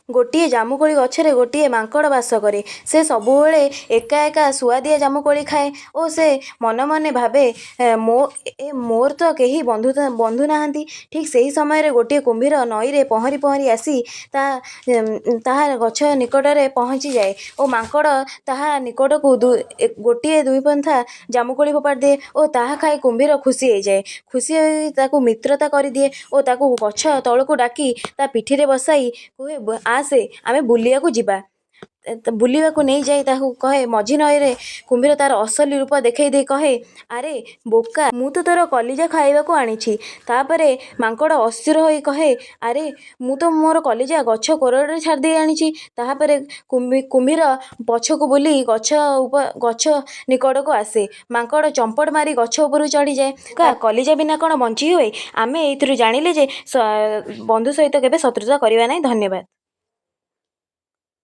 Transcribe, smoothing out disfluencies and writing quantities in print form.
ଗୋଟିଏ ଜାମୁକୋଳି ଗଛରେ ଗୋଟିଏ ମାଙ୍କଡ଼ ବାସ କରେ। ସେ ସବୁବେଳେ ଏକା ଏକା ସୁଆଦିଆ ଜାମୁକୋଳି ଖାଏ ଓ ସେ ମନେ ମନେ ଭାବେ, ମୋର ତ କେହି ବନ୍ଧୁ ନାହାନ୍ତି। ଠିକ୍ ସେହି ସମୟରେ ଗୋଟିଏ କୁମ୍ଭୀର ନଈରେ ପହଁରି ପହଁରି ଆସି ତାହା ଗଛ ନିକଟରେ ପହଞ୍ଚିଯାଏ ଓ ମାଙ୍କଡ଼ ତାହା ନିକଟକୁ ଗୋଟିଏ ଦୁଇ ପନ୍ଥା ଜାମୁକୋଳି ଫୋପାଡ଼ି ଦିଏ ଓ ତାହା ଖାଇ କୁମ୍ଭୀର ଖୁସି ହେଇଯାଏ। ଖୁସି ହୋଇ ତାକୁ ମିତ୍ରତା କରିଦିଏ ଓ ତାକୁ ଗଛ ତଳକୁ ଡାକି ତା ପିଠିରେ ବସାଇ କୁହେ, "ଆସେ, ଆମେ ବୁଲିବାକୁ ଯିବା।" ବୁଲିବାକୁ ନେଇଯାଇ ତାକୁ କହେ, ମଝି ନଈରେ କୁମ୍ଭୀର ତାର ଅସଲି ରୂପ ଦେଖାଇ ଦେଇ କହେ, "ଆରେ ବୋକା, ମୁଁ ତ ତୋର କଲିଜା ଖାଇବାକୁ ଆଣିଛି।" ତାପରେ ମାଙ୍କଡ଼ ଅସ୍ଥିର ହୋଇ କହେ, "ଆରେ, ମୁଁ ତ ମୋର କଲିଜା ଗଛ କୋରଡ଼ରେ ଛାଡ଼ିଦେଇ ଆଣିଛି।" ତାହାପରେ କୁମ୍ଭୀର ପଛକୁ ବୁଲି ଗଛ ନିକଟକୁ ଆସେ। ମାଙ୍କଡ଼ ଚମ୍ପଟ ମାରି ଗଛ ଉପରକୁ ଚଢ଼ିଯାଏ। କଲିଜା ବିନା କ'ଣ ବଞ୍ଚି ହୁଏ? ଆମେ ଏଇଥିରୁ ଜାଣିଲେ ଯେ ବନ୍ଧୁ ସହିତ କେବେ ଶତ୍ରୁତା କରିବା ନାହିଁ। ଧନ୍ୟବାଦ।